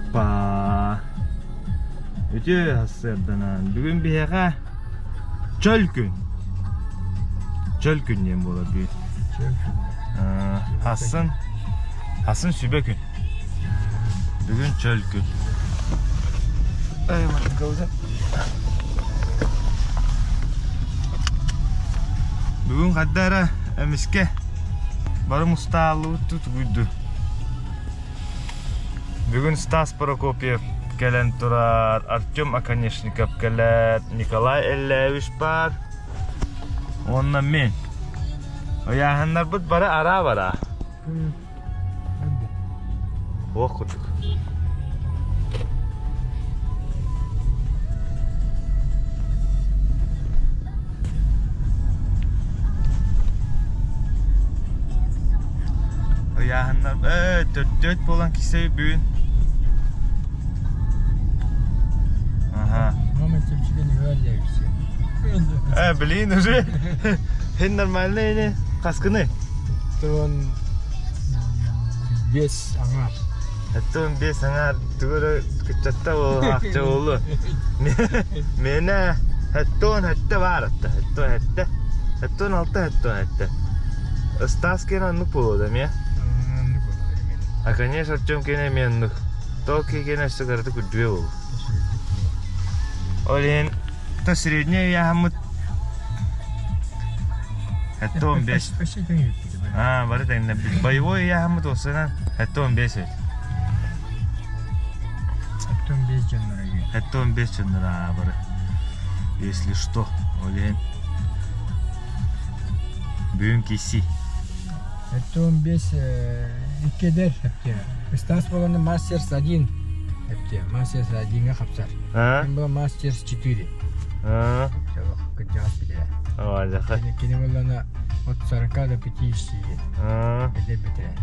Оппа! Үтүө сарсыарданан. Бүгүн биһиэхэ чөл күн. Чөл күн диэн буолар бүгүн. Чөл күн. Хасын, хасын сүбэ күн. Бүгүн чөл күн. Бүгүн хадда эрэ эмискэ бары мустааллыбыт тутугуйду. Бүгүн Стас Прокопьев кэлэн турар, Артем Оконешников кэлэр, Николай Эллэевич баар уонна мин. Ыйааһыннарбыт бары араа-бараа. Ох курдук. Ыйааһыннар ээ төрдүөт буолан кисэй бүгүн. Ага. Мама чепчиге не валяешься. Э, блин, уже хин нормальный не хаскыны. Тон бес аңар. Оттон бес аңар тугу кыччатта буолаахча буолу. Миэнэ хэттон хэттэ баар атта хэттон хэттэ. Хэттон алта хэттон хэттэ. Стас киэн оннук буолуо да эмиэ. Оннук буолуо эмиэ. А конечно Артем киэнэ эмиэ оннук. Токи киэнэ өссө кыратык үрдүгэ буолуо. Ол иһин то средний ыйааһыммыт хэттон бес. Өссө тэҥ Аа, бары тэҥнэбит. Боевой ыйааһыммыт уопсайынан 75 эбит. 75 дьоннор үһү. 75 дьоннор аа бары. Если что, ол иһин бүгүн киси. 75 иккидер эпте. Стас боланы мастерс 1 эпте. Мастерс 1-га хапсар. А? Мен была мастерс 4. А? Кырдьаҕас битэ. Оо, Кини боллана От 40 до 50 эдэр бэтэрээ.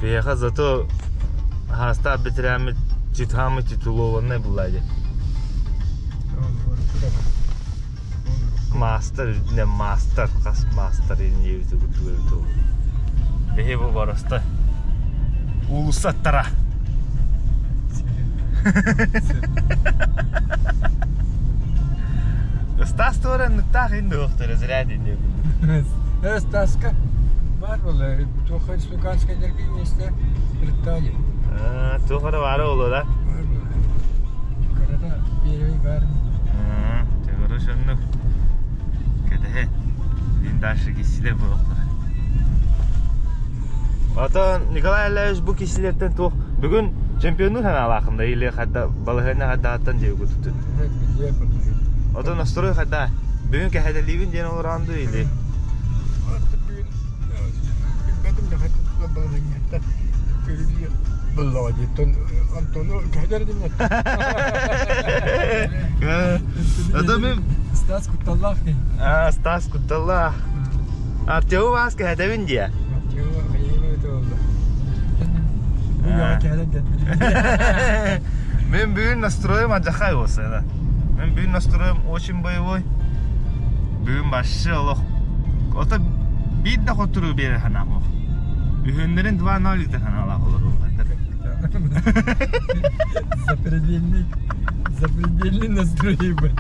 Биһиэхэ зато хаастаах бэтэрээммит чытаамы титулованнай булла дии. Маастар үрдүнэн маастар, хас маастар инниэбит курдук эбит ол. Биһи бу барыста уулусса аттара. Стас туоранныктаах инде уохтара зря дэнниэ курдук. Стаска баар буолла туох республиканскай дэрги миэстэ Рыттаали. Туох эрэ баара буолуо да? Баар буолла. Кырата первый баар. Төгөрө шоннук. Кэтэһэ. Мин дальше киссилер буолуохтара. Отон Николай Ильич бу киссилертэн туох бүгүн чемпионнуу санаалаахында или хадда балаһыанньа хаддааттан диэбит кутуттун. Отон настрой хадда бүгүн кэһэтэлиибин диэн олороон дуу или Билбэтим да балаһыанньаттан көрүлүө буллаҕа диэттэн Антону кэһэтэр дим Ото мин Стас кутталлаах киһи. А, Стас кутталлаах. Артему Ваас кэһэтэбин диэ. Артему хайыма өтө болду. Бу яга кэһэтэн кэлбит. Мен бүгүн настроем адьахай болса. Мен бүгүн настроем очень боевой. Бүгүн вообще олох. Ото биир да хотуру биэрэ санаам ох. Үһүннэрин 2-0 да санаалаах олорум. Запредельный, запредельный настрой ебать.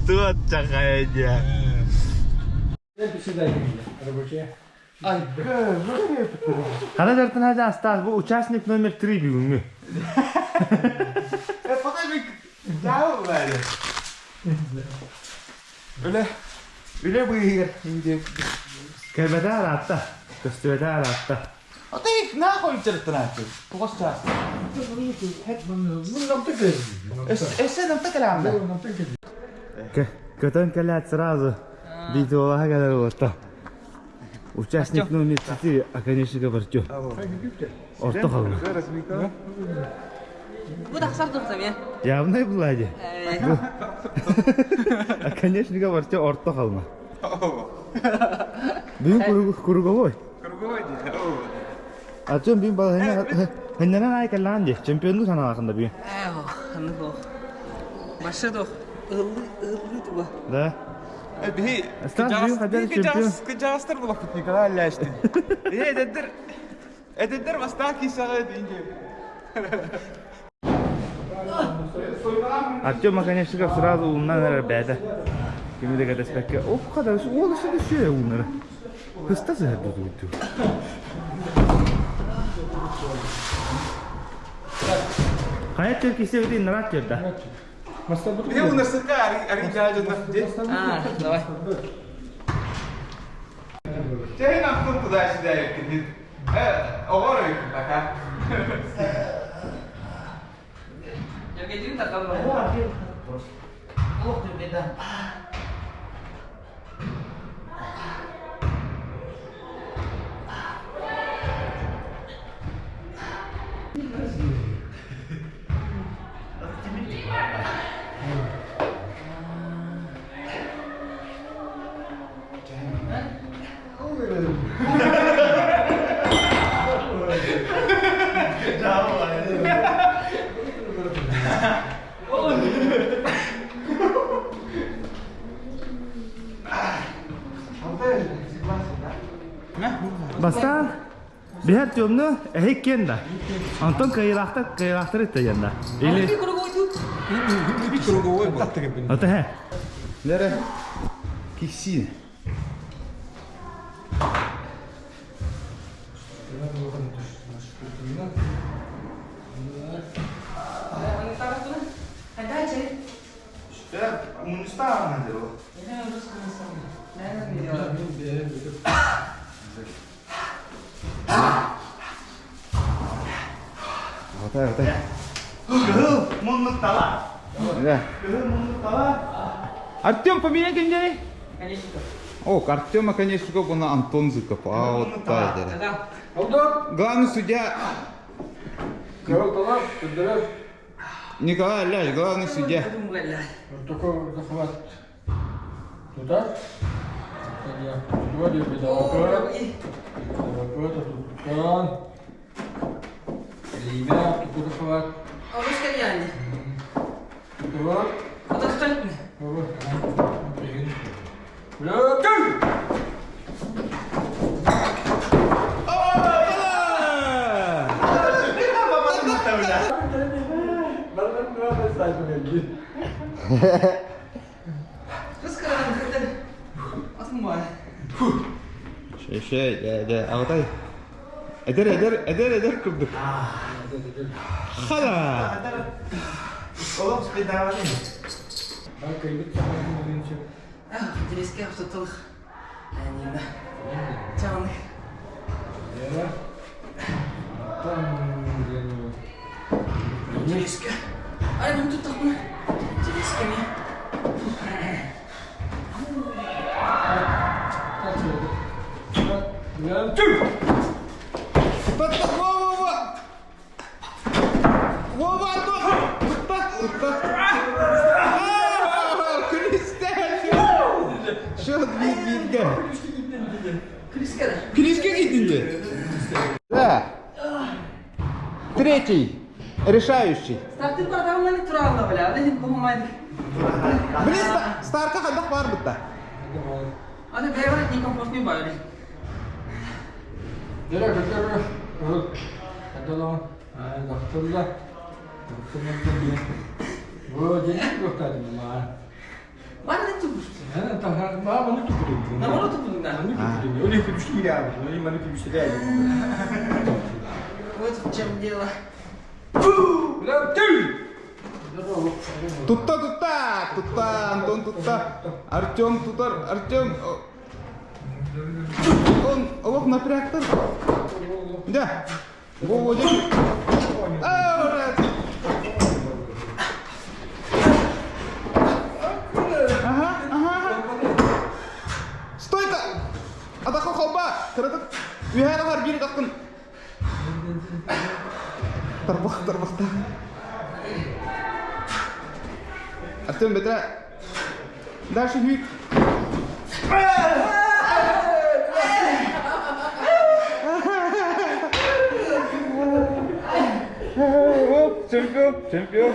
Туот чахайа диэ. Рабочая. Хана дартын хажа астаас бу участник номер 3 бүгүҥҥү. Үлэ үлэ быыһыгар Кэлбэтэ араатта, көстүбэтэ араатта. Ата нахуй дьарыктанааччы. Тоҕус чаас. Өссө намта кэлээмдэ. Көтөн кэлээт сразу видеолаһа кэлэр уота. Участник номер 4 оконечника Артем. Орто халма. Бу тахсар духтам Явный Влади. Оконечника Артем орто халма. Бүгүн круговой. Круговой дии. Артем бүгүн балаһыннанан ай кэллаан дии. Чемпионнуу санаалаахында бүгүн. Ээ, ханнык ол. Башы дух. Ыллыы, ыллыы туга. Да? Биһи Стас быйыл хадьар чемпион. кыдьаҕастар булаппыт Николай Ляштин. Э эдэрдэр эдэрдэр бастаан киирсэҕэ диинге. Артем Оконешников сразу ууннан эрэр бэйэтэ. Кими да кэтэспэккэ, ох, хата, уол өссө да сүө ууннары. Кыста сыһар дутуйду. Хайа төр кисебити нарат төрдө. Биһи уунарсыкка ари дьаажанна. А, давай. Чэйин антон туда-сюда кидит. Э, оҕор пока. Жергедин такалла. Ох ты, беда. Бастаан биһэр Артемну эһик киэн да. Антон кыайыылаахтар кыайыылаахтар иттеген да. Или Круговой был. Ата хэ. Лера, кикси. Отай, отай. Кыһыл муннук тала. Да. Кыһыл муннук тала. Артем, поменяй кенжери. Конечников. О, Артема Конечников, он Антон Зыков. А, вот так, да. Да. Алдан! Главный судья Кырыл талап, көндөрөр. Николай Ляш, главный судья. Ортоку захват. Туда. Туда Тутан. Лиме, туку захват. Тутуар. Лөкөн! Şey, de, Алтай. Эдер, эдер, эдер, эдер курдук. Хала! Олох спидавани. Во-во-во! Во-во, Антон! Тутта, тутта. Күлүстер! Шот бит-битке. Күлүскө кийтинде. Да. Третий. Решающий. Блин, старка хадах бар бытта. Вот в чем дело. Тутта, тутта, тутта, Антон тутта. Артем тутар, Артем. Он лох напрягтар. Да. Во, во, А, ура! Ага, ага. Стойка! Атака холба! Кыратык. Үйәні бар бері тақтын. Тарбақ, тарбақта. Артем, бетре. Дальше хүйт. Оп, чемпион, чемпион.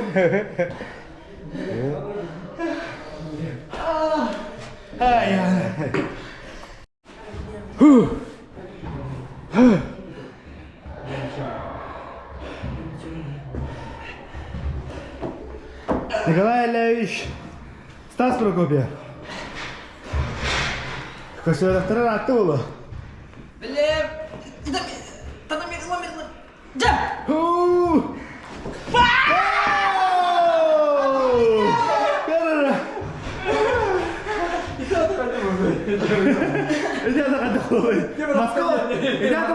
Николай Ильич, Стас Прокопьев. Көсүөлэхтэрэ ыраатта буолуо. Бile, Дьэ!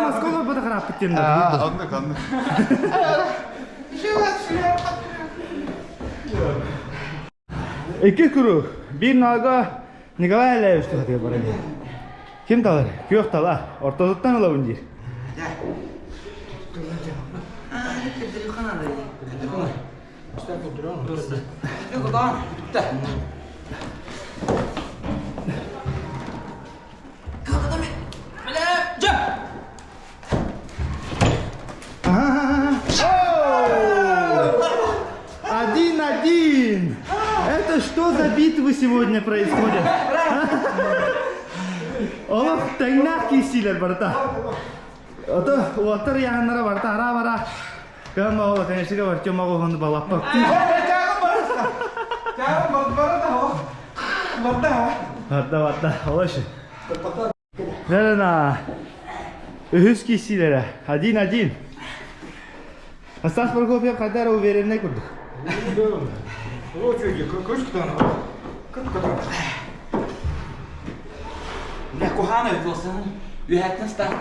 Москва фотографпыт диэн Оннук, оннук. Икки круг. Биир ноого Николай Алеевич туһатыгар баран Ким талар? Күөх тала. Ортотуттан ылабын диир. Один-один! Это что за битвы сегодня происходят? Олох тэҥнээх киирсиилэр барыта. Ото уолаттар ыйааһыннара барыта ара-бара. Кыам оҕо конечно Артем оҕоһун балаппа. Барда барда. Олош. Нерена. Үһүс киирсиилэрэ. Один-один. Стас Прокопьев хайда эрэ увереннай курдук. Кухана Үһэттэн старт.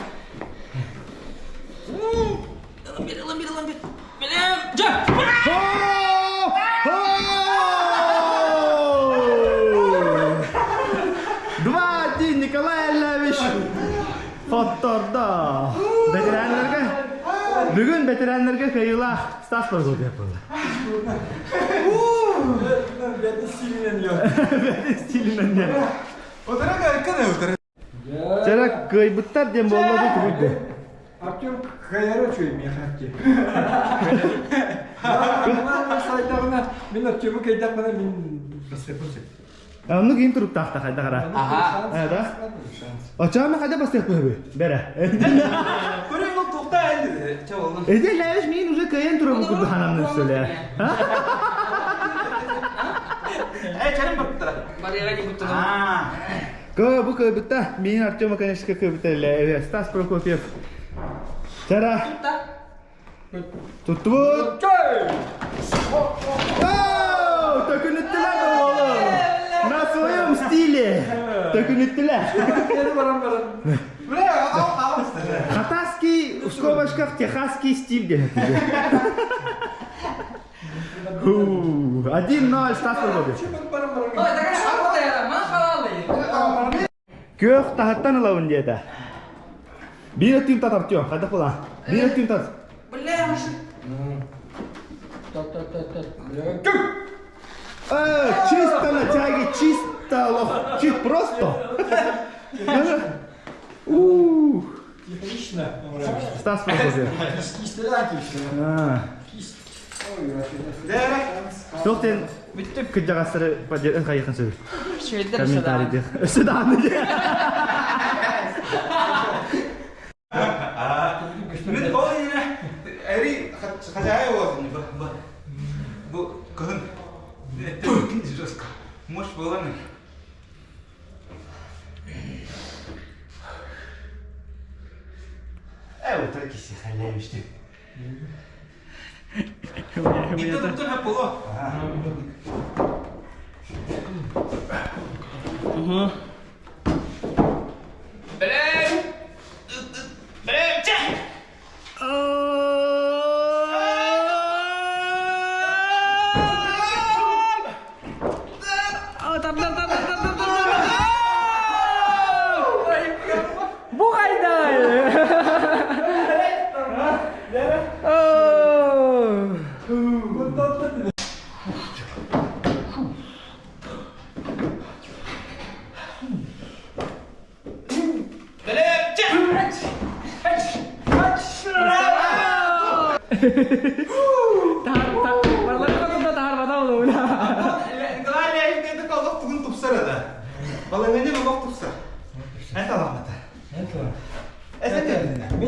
Два-один, Николай Ильич хоттордо. Бэтэрээннэргэ бүгүн бэтэрээннэргэ кыайыылаах Стас Прокопьев буолла. Бэти стилинэн Бэти стилинэн Чэрэ кыайбыттар диэн буолла бу тугуйду. Артем кыайара үчүгэй миэхэ Артем. Сайдаҕына мин Артему кыайдахпына мин бастыахпын сөп. Оннук иин туруктаахта хайдах ара. Аха. Да? Очома хайда бастыахпын Бэрэ. Көрүҥ ол туохта элли. Чэ болдун. Эди лээш мин уже кыайан турабын курдук ханамнын сөйле. Э, чарым баттара. Барыга дебуттана. Аа. Кö бу кыайбытта. Мин Артема конечно кыайбыта Стас Прокопьев. Чара. Туттубут. Төкүнүттүлэр оҕолор. На своем стиле. Төкүнүттүлэр. Хатасский, в скобочках, техасский стиль диэн. 1-0 Стас Прокопьев. Күөх таһыттан ылабын диэтэ. Биир өттүн тат Артем, хайдах буолан? Биир өттүн тат. Чисто на тяге, чисто лох, чисто просто. Ух. Технично. Стас Прокопьев. Туох диэн кырдьаҕастары хайыахын сөбүй? Комментарий Өссө даҕаны Мин ол иһинэ эри хозяева уолsun бу кыһын жестко. Может было Э, вот так и халявишь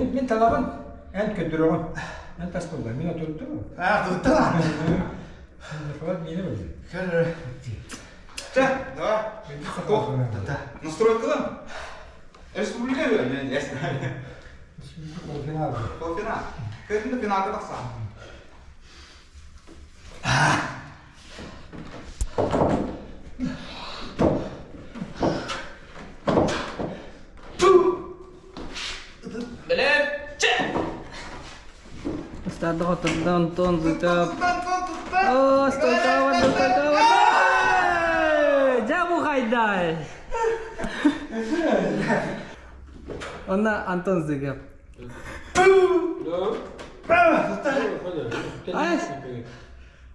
Мин мин талабын эн көддөрөҕүн. Эн тас буолла. Мин отуттум. А, туттала. Фалат миэнэ буолла. Көр. Чэ, давай. Настройкалан. Республика не Республика полуфинал. Полуфинал. Кыргында финалга тахсан. Устаады хотурда онтон зытап. О, стойкаван, стойкаван. Дьэ бу хайдай. Онно Антон Зыгов.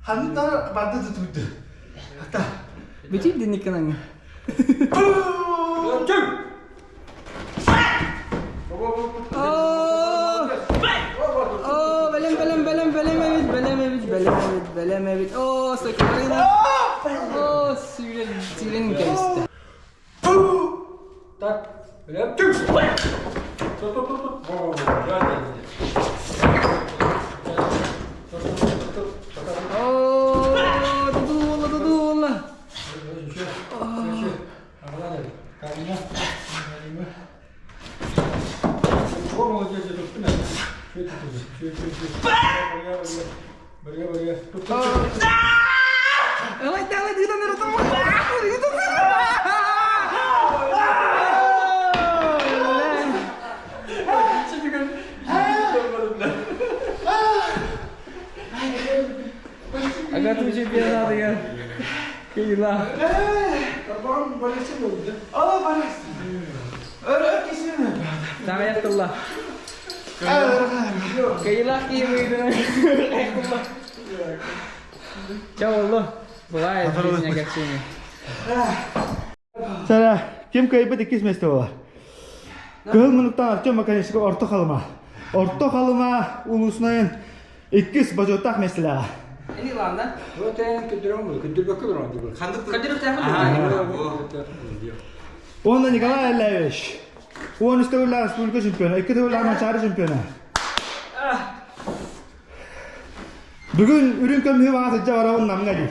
Ханна барды тутуйду. Бүтүй динникканаңы. Оо, бэлэм, бэлэм, бэлэм, бэлэм эбит, бэлэм эбит, бэлэм эбит, бэлэм эбит. Оо, сакарина. Оо, сүүрэн, сүүрэн кэбистэ. Так, бэлэм, түк! Тут, тут, тут, тут. Во, во, во. Да, да, да. Оо, тутуулла, тутуулла. Ылай, давай, ыытан эрэ, Агату чемпионатыгар Кыйла. Таҕайах тылла. Кыйылаах киһи Ча боллу. Бывает в жизни огорчение. Сара, ким кыайбыт иккис месте буолар. Кыһыл мунуктан Артем Маканечка Орто Халыма. Орто Халыма улуусунайын иккис бочуоттаах миэстэлээҕэ. Ини ладно. Уонна Николай Аллаевич. 13 төгүллээх республика чемпиона, 2 төгүллээх Манчаары чемпиона. Бүгүн үрүҥ көмүһү баҕа сылдьа барабын намҥа диир.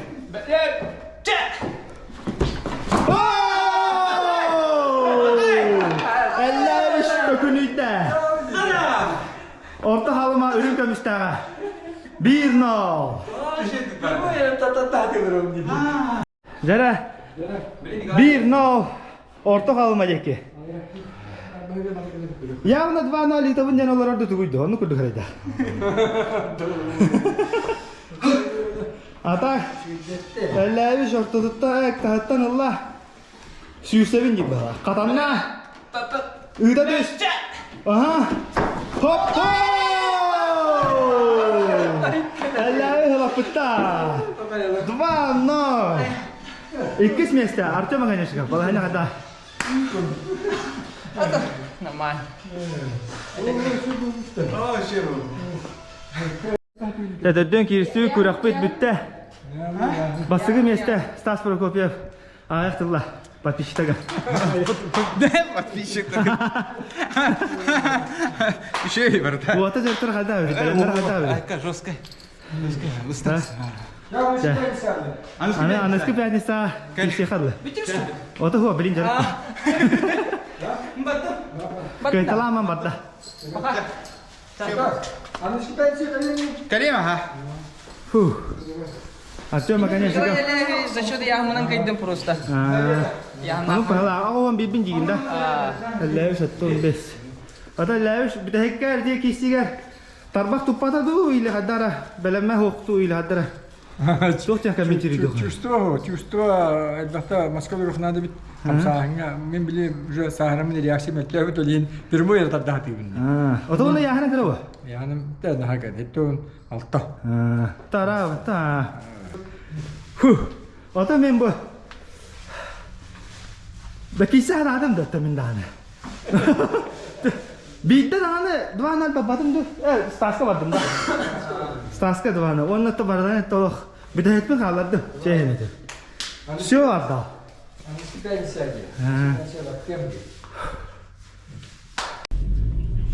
Эллээбиш төкүнүйдэ. Орто халыма үрүҥ көмүстээҕэ. 1-0. Дьэрэ 1-0 орто халыма диэки. Явно 2-0 ыытабын диэн олорор да тугуй онну курдук эрайда. Ата Эллээбиш ортотуттан таһыттан ылла. Сүүрсэбин диир баҕа. Хатанна. Ыыта түс. Аха. Хоп хоп! Эллээби хылаппытта. 2-0. Иккис месте Артем Огонешников. Балаһына хата. Нормально. Төтөддөн киирсүү күрэхпит бүттэ. Бастакы миэстэ Стас Прокопьев аҕыйах тылла подписчиктарга. Подписчик. Еще и барда. Уота дьарыктар хайда эбит, бэлэмнэр хайда эбит. Айка жестко. Жестко. Аны аныскы пятница киирсиэхэ Ото хуа билин дьарык. Кыайталааман барда. Калима, ха. Фух. Артема, конечно. За счет яхманан кайдым просто. Ну, пала, оҕон бибин дигин да. Ләвиш аттон бес. Ата ләвиш бүтэһиккэр дии киистигэр тарбах туппата дуу или хаддара бэлэммэ хуохтуу или хаддара. Туох диэн комментируйдух? Чувство, чувство, элбэхтэ Москва надо бит хамсааһыҥҥа мин били уже сааһырамын реакция мөттөөбүт олиин прямой тардаатыыбын. Отоҕуна яһана кыраба? Яһаным тэ наһаа хэттуун алта. Тара та. Фу. Ото мен бу. Да кисе адам да мен дааны. Биирдэ даҕаны 2-0 барбатым ду. Э, Стаска бардым да. Стаска 2-0. Онно то бардан толох. Бүтэһикпин хааллардым. Чэһин этим. Все отдал.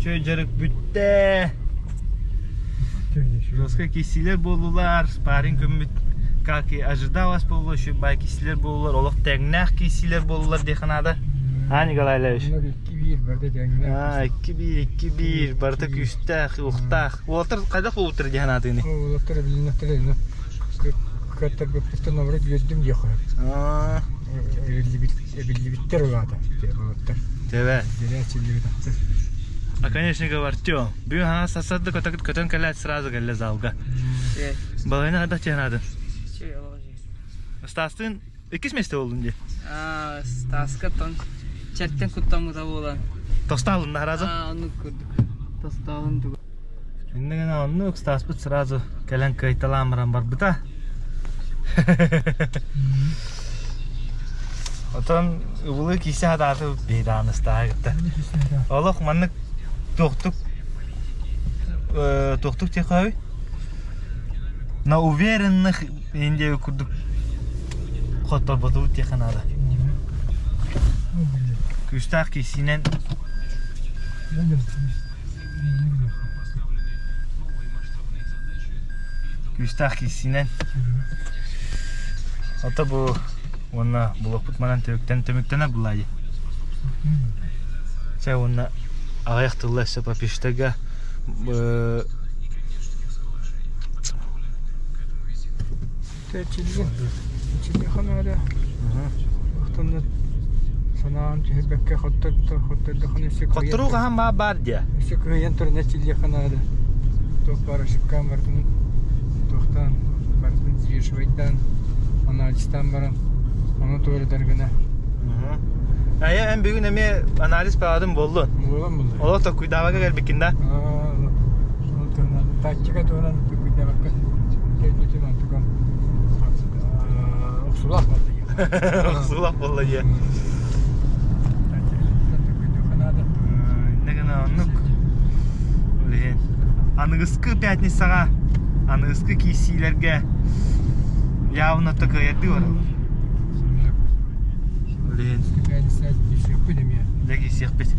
Чөй дьарык бүттэ. Жестко киссилер буоллулар, спарринг көммүт как и ожидалось буолла, еще бай киссилер буоллулар, олох тэҥнээх киссилер буоллулар диэххэ наада. А, Николай Ильич? 2-1 барда тэҥнээх. А, 2-1, 2-1, барыта күүстээх, уохтаах. Уолаттар хайдах буолбуттар диэн аатыгыный? Уолаттар билиннэхтэрэ, кыаттарбыппыттан оборот үөрдүм диэх Аа, Эбиллибиттэр улаата уолаттар. Тэбэ. Дьэрээчиллибитэхтэр. Оконечников Артем. Бүгүн хаҥас сарсыарда көтөн кэлээт сразу кэллэ залга. Балайна хайдах чыһанаатын? Стастыын иккис миэстэ буоллун дии. Стаска тон чэртэн куттаммыта буолан. Тостаалын сразу? Оннук курдук. Тостаалын тугу. Иннэ гына оннук Стаспыт сразу кэлэн кыайталаан баран барбыта. Отон ыбылы кисе хатааты бейдааныстааҕы кытта. Олох маннык туохтук туохтук тихой на уверенных индия курдук хотторботубут диэххэ наада. Күүстээх киисиинэн Күүстээх киирсиинэн. Ото бу уонна блокпут манан түмүктэн түмүктэнэ булла дии. Чэ уонна аҕыйах тылла өссө попиштага Чилли чиллихан эрэ Охтонно санаан түһэрбэккэ хоттордохон өссө Хотторуу хаһан баа баар диэ. Өссө кыайан туран чиллиэхэ наада. Туох баар ошибкаан бардын туохтаан барытын взвешивайдаан анализтаан баран ону туоратар гына. Айа эн бүгүн эмиэ анализ баҕадын буоллун. Буолан булла. Олох токуйдаабакка кэлбиккин да? Тактика туһунан токуйдаабакка кэлбитим онтукам охсулаах буолла диye. Охсулаах буолла диye. Иннэ гына оннук. Ол иһин аныгыскы пятницаҕа аныгыскы киирсиилэргэ явно кыайардыы бараллар. Ол иһин Пятница киирсиэхпит эмиэ. Дьэ киирсиэхпит.